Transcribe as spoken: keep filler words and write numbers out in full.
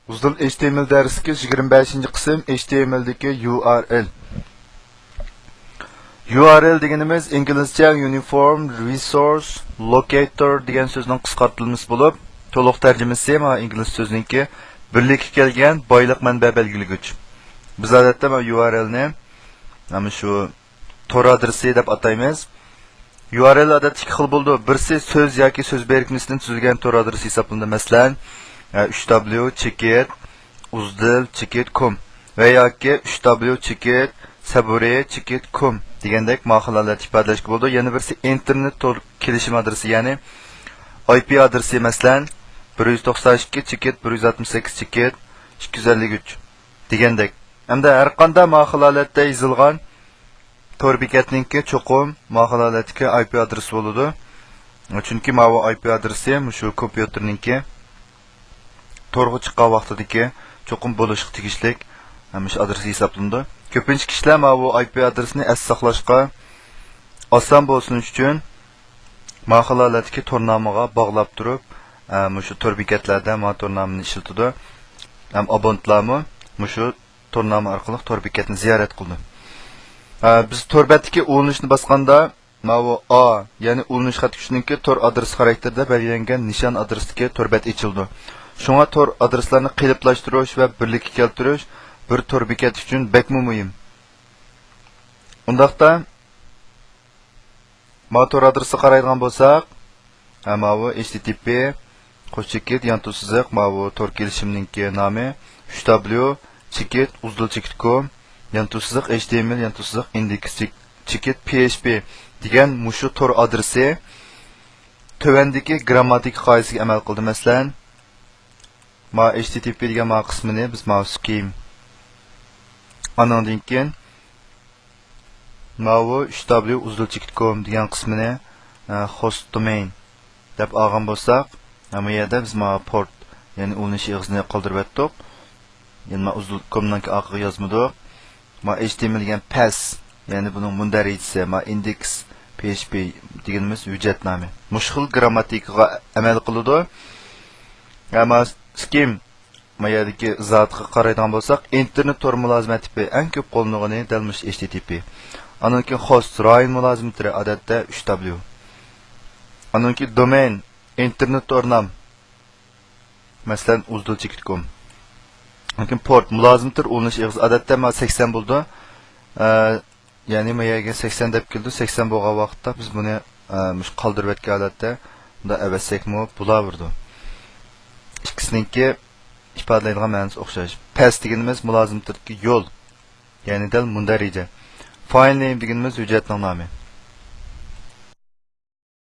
ئۇزۇن H T M L دەرسلىكى يىگىرمە بەشىنچى قىسىم، H T M L دىكى U R L. U R L دېگىنىمىز ئىنگلىزچە Uniform Resource Locator دېگەن سۆزنىڭ قىسقارتىلمىسى بولۇپ، تولۇق تەرجىمىسى مانا ئىنگلىز سۆزىنىڭكى بىرلىككە كەلگەن بايلىق مەنبە بەلگىلىگۈچ. بىز ئادەتتە مانا U R L نى مانا شۇ تور ئادرېسى دەپ ئاتايمىز. U R L ئادەتتە ئىككى خىل بولىدۇ. بىرسى سۆز ياكى سۆز بىرىكمىسىدىن تۈزۈلگەن تور ئادرېسى ھېسابلىنىدۇ. مەسىلەن، ئۈچ W چېكىت ئۇزدىل چېكىت كوم ۋە ياكى ئۈچ W چېكىت سەبۇرى چېكىت كوم دېگەندەك ما خىل ھالەتتە ئىپادىلەشكە بولىدۇ. يەنە بىرسى ئىنتېرنېت تور كېلىشىم ئادرېسى، يەنى I P ئادرېسى، مەسىلەن، بىر يۈز توقسان ئىككى چېكىت بىر يۈز ئاتمىش سەككىز چېكىت ئىككى يۈز ئەللىك ئۈچ دېگەندەك. ھەمدە ھەر قانداق ما خىل ھالەتتە يېزىلغان تور بېكەتنىڭكى چوقۇم ما خىل ھالەتتىكى I P ئادرېسى بولىدۇ. چۈنكى ماۋۇ I P ئادرېسى مۇشۇ كومپيۇتېرنىڭكى تورغا چىققان ۋاقتىدىكى چوقۇم بولۇشقا تېگىشلىك مۇشۇ ئادرېس ھېسابلىنىدۇ. كۆپىنچە كىشىلەر ماۋۇ I P ئادرېسىنى ئەستە ساقلاشقا ئاسان بولسۇن ئۈچۈن ما خىل ھالەتتىكى تورنامىغا باغلاپ تۇرۇپ، مۇشۇ تور بېكەتلەردە ما تورنامىنى ئىشلىتىدۇ. ھەم ئابونتلارمۇ مۇشۇ تورنامە ئارقىلىق تور بېكەتنى زىيارەت قىلىدۇ. ھە، بىز تور بەتتىكى ئۇلىنىشنى باسقاندا، ماۋۇ A، يەنى ئۇلىنىش خەت كۈچىنىڭكى تور ئادرېسى خاراكتېرىدە بەلگىلەنگەن نىشان ئادرېسىدىكى تور بەت ئېچىلىدۇ. شۇڭا تور ئادرېسلارنى قېلىپلاشتۇرۇش ۋە بىرلىككە كەلتۈرۈش بىر تور بېكەت ئۈچۈن بەكمۇ مۇھىم. ئۇنداقتا، ما تور ئادرېسىغا قارايدىغان بولساق، ھە، ماۋۇ H T T P قوش چېكىت يانتۇ سىزىق ماۋۇ تور كېلىشىمنىڭكى نامى، ئۈچ W چېكىت ئۇزدىل چېكىت كوم يانتۇ سىزىق H T M L يانتۇ سىزىق ئىندېكس چېكىت P H P دېگەن مۇشۇ تور ئادرېسى تۆۋەندىكى گىرامماتىكا قائىدىسىگە ئەمەل قىلدى. مەسىلەن، ما H T T P دېگەن ما قىسمىنى بىز ماۋۇ سكىم، ئانىڭدىن كېيىن ماۋۇ ئۈچ W ئۇزدىل چېكىت كوم دېگەن قىسمىنى، ئە، خوست دومەين دەپ ئالغان بولساق، ئە، بۇ يەردە بىز ماۋۇ پورت، يەنى ئۇلىنىش ئېغىزىنى قالدۇرۇۋەتتۇق. يەنى ما ئۇزدىل كومنىڭكى ئارقىغا يازمىدۇق. ما H T M L دېگەن پەس، يەنى بۇنىڭ مۇندەرىجىسى، ما ئىندېكس P H P دېگىنىمىز ھۆججەت نامى. مۇشۇ خىل گىرامماتىكىغا ئەمەل قىلىدۇ. ئەمما سكىم، ما يەردىكى زاتقا قارايدىغان بولساق، ئىنتېرنېت تور مۇلازىمەت تىپى ئەڭ كۆپ قوللىنىلغىنى دەل مۇشۇ H T T P. ئانىڭدىن كېيىن خوست رايون مۇلازىمىتى ئادەتتە ئۈچ W. ئانىڭدىن كېيىن دومەين، ئىنتېرنېت تور نام. مەسىلەن، ئۇزدىل چېكىت كوم. لېكىن پورت، مۇلازىمەتتۇر ئۇلىنىش ئېغىزى ئادەتتە مانا سەكسەن بولىدۇ. ئە، يەنى ما يەرگە سەكسەن دەپ كېلىدۇ. سەكسەن بولغان ۋاقىتتا بىز بۇنى، ئە، مۇشۇ قالدۇرۇۋەتكەن ھالەتتە بۇنداق ئەۋەتسەكمۇ بولاۋېرىدۇ. ئىككىسىنىڭكى ئىپادىلەيدىغان مەنىسى ئوخشاش. پەس دېگىنىمىز مۇلازىمەتتىكى يول. يەنى دەل مۇندەرىجە. فايل نېيم دېگىنىمىز ھۆججەتنىڭ نامى.